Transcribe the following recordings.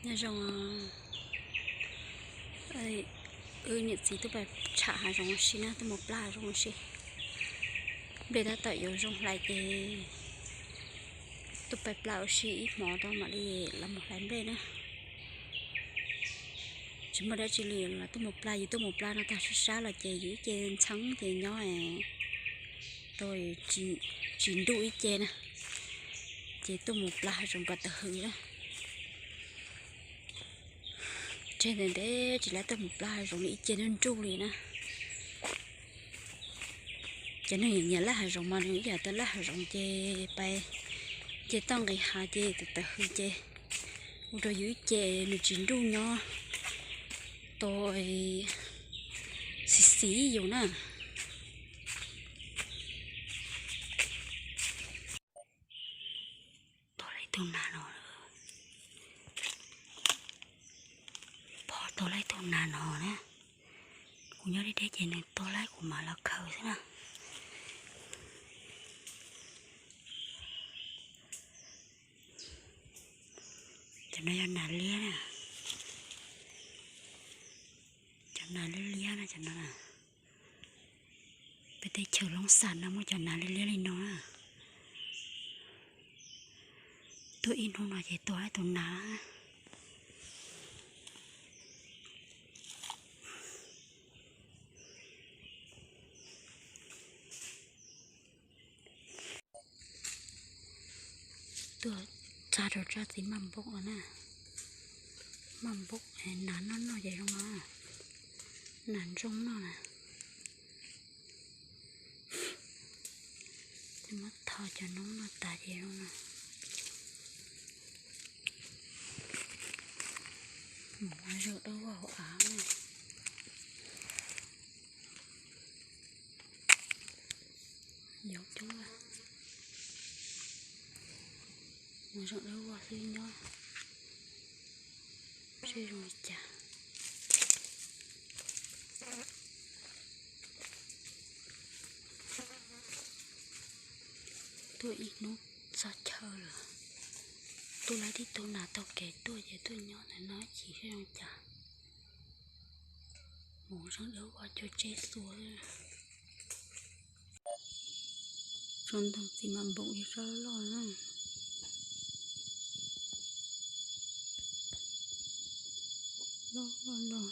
Nyob zoo, wb niam txiv tuaj pais tsham hav zoov ua si na, tuaj mus plag hav zoov ua si. Nplej tab tom yuav zoo hlais ces tuaj pais plag ua si ib hmos rau mam li los mus hlais nplej na. Tsis muaj dab tsi li los tuaj mus plag, yus tuaj mus plag no tag sab sab los ces yus ib ce ntxheeb ces nyob tau tsis nruj ib ce na, ces tuaj mus plag hav zoov kom tawm hws na. Tseg ntev ntev tsis lab tuaj mus plag hav zoov li, ib ce nruj nruj li na. Cov neeg nyiam laj hav zoov mas nws ib yam tau laj hav zoov ces pais ces toj nqis hav ces tawm tawm hws ces ua rau yus ib ce nws tsis nruj nyob tau xis xis yus na. Tua lawm ib tug nas no, pog tua lawm ib tug nas no na. Kuv nyob deb deb ces nws tua lawm kuv mam los khaws xwb na. Cov no yog nas liab na. Cov nas liab liab na cov no na. Peb teb chaws Loob Xas no muaj cov nas liab liab li no na. Tuaj ib hnub no ces tua ib tug nas. Tuaj tsa rau tsob txiv maj npaum no na. Maj npaum nas noj noj ces zoo no. Nas ntsooj noj na. Muab tho cov noob no tas ces zoo no. Mus ua zaum dawb vog hauv av na. Yov coob, mus zaum dawb vog xwb nyob seb zoo li cas. Tuaj ib hnub txog chaw lawm, tuaj lawm tib tug nas taug kev tuaj ces tuaj nyob ntawm no ib chim seb zoo li cas. Mus zaum dawb vog cuag tseb xua. Tsob ntoo txiv maj npaum yog tsob loj na. Loj loj loj.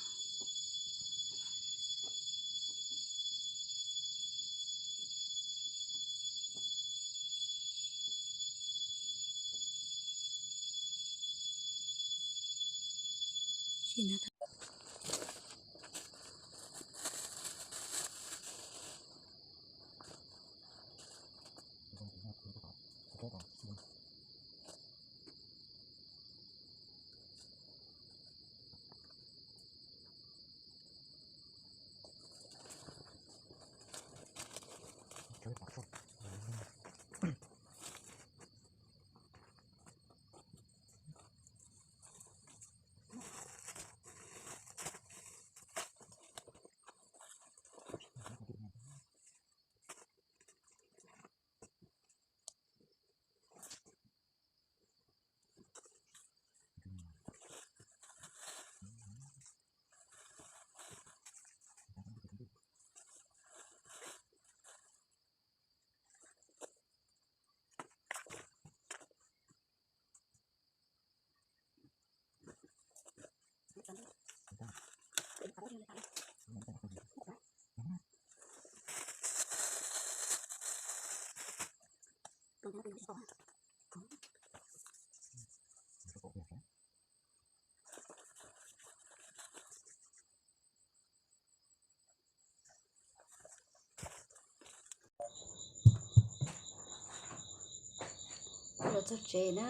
Los txog tsev na,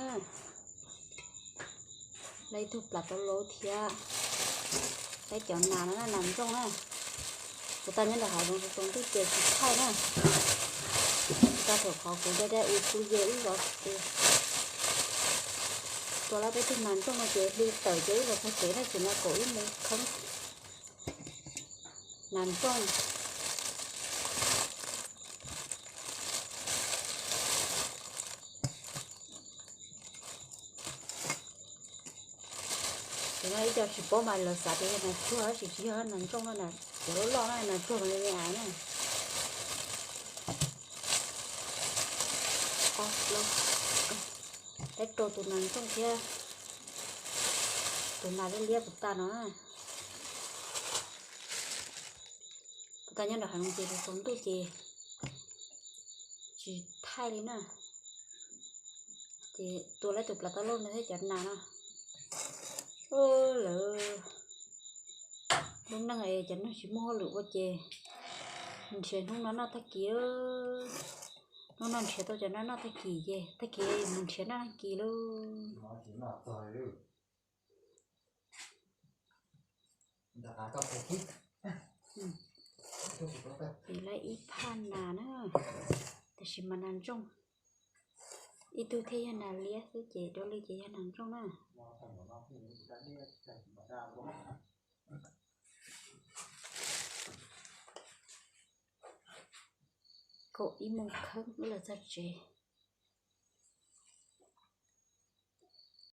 lawv ib tug plam rau lauv thiab, lawv cov nas no nas ntsooj na. Kuv tau nyob nram hav zoov txoov ntuj ces tsis thaij na. Tau thaum qhov kuv dai dai ua kuv yawg wb zov ces tua lawm peb tug nas ntsooj no ces hli tawm ces wb los txog tsev na, ces no kaum ib moos kheeb. Nas ntsooj. Cov no ib co tsis paub mas lawv xav tias yog nas tsuag tab sis tsis yog, nas ntsooj no, cov loj loj na, nas tsuag mas me me ais na. Peb rau tus nas ntsooj thiab tus nas liab liab puas tag no. Puas tag nyob nram hav zoov ces tsaus ntuj ces tsis thaij li na. Ces tua lawv tus plav taub lauj no thiab cov nas no. Lawv lub neej cov neeg tsis muaj hauj lwm ua ces nrhiav hnub no noj tag kis. Hnub no nrhiav tau cov no noj tag kis ces tag kis mus nrhiav noj tag kis lauj. Piv lawv ib phaj nas na, tab sis mas nas ntsooj. Ib tug thiaj yog nas liab xwb ces dua li ces yog nas ntsooj na. Kaum ib moos kheeb wb los txog tsev.